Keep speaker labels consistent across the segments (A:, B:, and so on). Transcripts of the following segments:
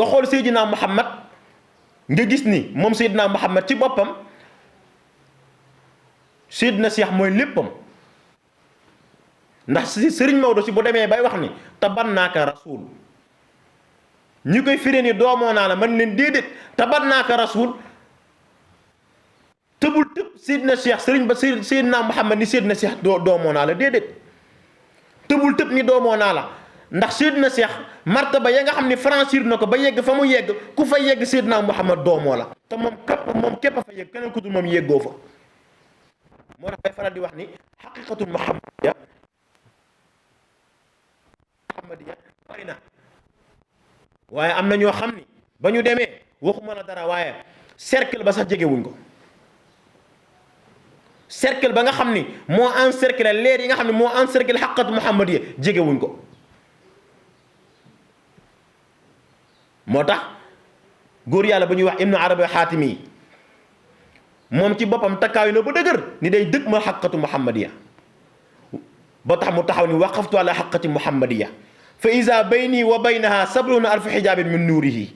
A: nga xool Seydina Muhammad nga gis ni moom Seydina Muhammad ci boppam Seydina Cheikh mooy léppam. ndax Sëriñ Maodo si bu demee bay wax ni tabannaaka rasul ñi koy firee ni doomoo naa la man leen déedéet tabannaaka rasul tëbul tëb Seydina Cheikh sëriñ ba Seydina Muhammad ni Seydina Cheikh doomoo naa la déedéet tëbul tëb ni doomoo naa la ndax Seydina Cheikh martaba ya nga xam ne franchir na ko ba yegg fa mu yegg ku fa yegg Seydina Muhammad doomoo la te moom képp a fa yegg keneen ku dul moom yeggoo fa moo tax bay faral di wax ni xaqiqatul muhammadiya bari na waaye am na ñoo xam ni ba ñu demee waxuma la dara waaye cercle ba sax jegewuñ ko cercle ba nga xam ni moo encercler leer yi nga xam ne moo encercler xaqatu muhammadiya jegewuñ ko moo tax góor yàlla ba ñuy wax ibnu arabi xaatimi yi moom ci boppam takkaayu na ba dëgër ni day dëkk ma xaqatu muhammadiya ba tax mu taxaw ni waqaftu ala xaqati muhammadiya fa iza bayni wa baynaha sab'una alf xijaabin min nuurihi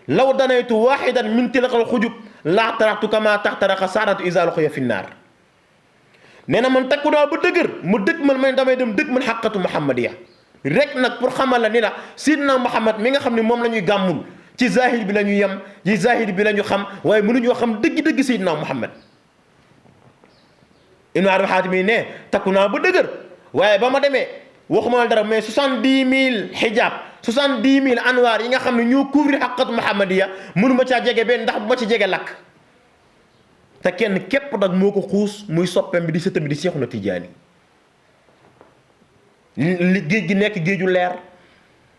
A: law danaytu waxidan min tilqal xujub laa taraxtu kama taxtaraqa saadatu iza luqiya fi naar nee na man takku naa ba dëgër mu dëkk man damay dem dëkk man xaqatu muhammadiya rek nag pour xamal la ni la sidna Muhammad mi nga xam ne moom la ñuy gàmmul ci zahir bi la ñu yem ci zahir bi la ñu xam waaye mënuñoo xam dëgg-dëgg sidna Muhammad Ibnu Arabi Xaatimi ne takku naa ba dëgër waaye ba ma demee waxuma dara mais 70 000 xijaab 70 000 anwaar yi nga xam ne ñoo couvrir xaqatu muhammadiya mënu ma caa jege benn ndax bu ma ci jege lakk te kenn képp nag moo ko xuus muy soppeem bi di sëtam bi di Seexuna Tijaani li géej gi nekk géeju leer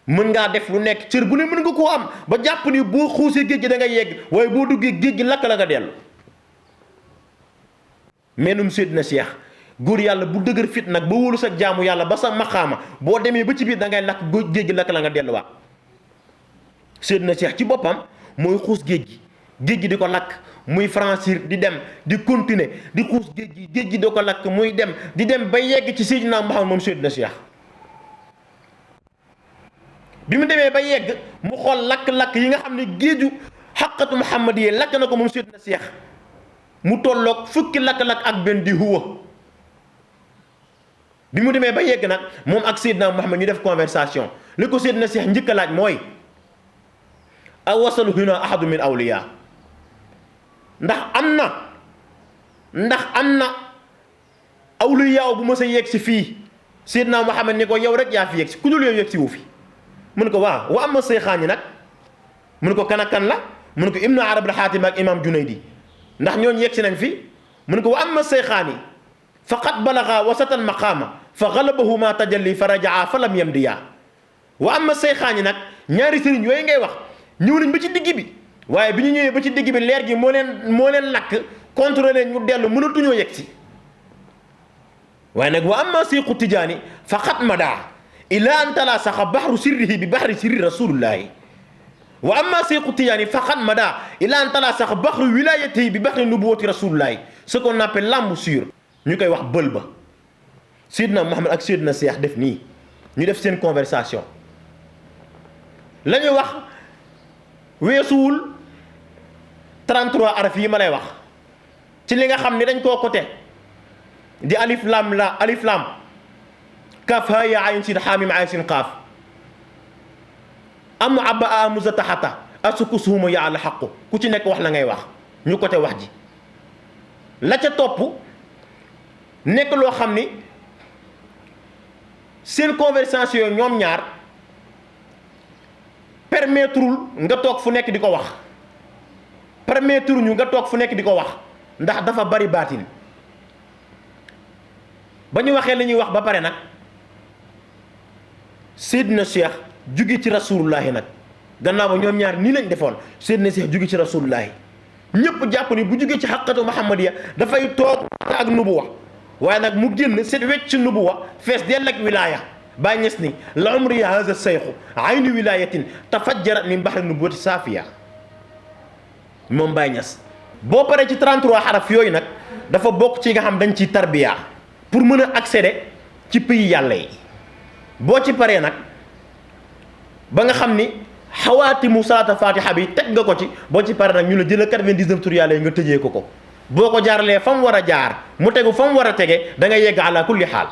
A: mën ngaa def lu nekk cër bu ne mën nga koo am ba jàpp ni boo xuusee géej gi da ngay yegg waaye boo duggee géej gi lakk la nga dellu menum Seydina Cheikh góor yàlla bu dëgër fit nag ba wóolu sa jaamu yàlla ba sa maqaama boo demee ba ci biir da ngay lakk géej gi lakk la nga delluwaat Seydina Cheikh ci boppam mooy xuus géej gi di ko lakk muy franchir di dem di continuer di xuus géej gi di ko lakk muy dem di dem ba yegg ci Seydina Muhammad moom Seydina Cheikh bi mu demee ba yegg mu xool lakk-lakk yi nga xam ne géeju xaqatu Muhammad yi lakk na ko moom Seydina Cheikh mu tolloog fukki lakk-lakk ak benn di huwa bi mu demee ba yegg nag moom ak Seydina Muhammad ñu def conversation li ko Seydina Cheikh njëkk a laaj mooy aw wasalu huna ahadu min awliya ndax am na awliya bu mës a yegg si fii Seydina Muhammad ni ko yow rek yaa fi yegg si ku dul yow yegg si wu fi mun ko waaw wa amma seyxaan yi nag mun ko kan ak kan la mun ko ibnu Arabi al-Xaatimi ak imam Junaydi ndax ñooñu yegg si nañ fi mun ko wa amma seyxaan yi faqad balaga wasatan maqaama fa galabahuma tajalli fa rajaa fa lam yamdiya wa amma seyxaan yi nag ñaari sëriñ yooyu ngay wax ñëw nañ ba ci digg bi waaye bi ñu ñëwee ba ci digg bi leer gi moo leen lakk contrôlé ñu dellu mënatuñoo yegg si waaye nag wa amma seyxu tijaani faqad madaa ila an talasaxa baxru sirrihi bi baxri sirri rasulillahi wa amma seyxu tijaani faqad madaa ila an talasaxa baxru wilayatihi bi baxri nubuwati rasulillahi ce qu'on appelle l'embouchure ñu koy wax bël ba Seydina Muhammad ak Seydina Cheikh def nii ñu def seen conversation la ñuy wax weesuwul 33 araf yi ma lay wax ci li nga xam ni dañ koo côté di alif lam la alif lam kaf ha ya ayn sin xaamim ayn sin qaaf am abba a muzataxata asukusuhuma ya al xaqu ku ci nekk wax la ngay wax ñu côté wax ji la ca topp nekk loo xam ni seen conversation ñoom ñaar permettrewul nga toog fu nekk di ko wax permettre ñu nga toog fu nekk di ko wax ndax dafa bari baatin ba ñu waxee li ñuy wax ba pare nag Seydina Cheikh jóge ci rasulullahi nag gannaaw ba ñoom ñaar nii lañ defoon Seydina Cheikh jóge ci rasulullahi ñëpp jàpp ni bu jógee ci xaqatu muhammadiya dafay toog ak nubuwa waaye nag mu génn set wecc ci nubuwa fees dell ak wilaaya Baay Ñas ni la umri haza seyxu aynu wilayatin tafajjarat min bahri nubuwati saafiya moom Baay Ñas boo paree ci 33 xaraf yooyu nag dafa bokk ci nga xam dañ ciy tarbiya pour mën a accéder ci pays yàlla yi boo ci paree nag ba nga xam ni xawaatimu salaata fatiha bi teg nga ko ci boo ci pare nag ñu la jël 99 tur yàlla yi nga tëjee ko boo ko jaaralee fa mu war a jaar mu tegu fa mu war a tege da nga yegg ala kulli xaal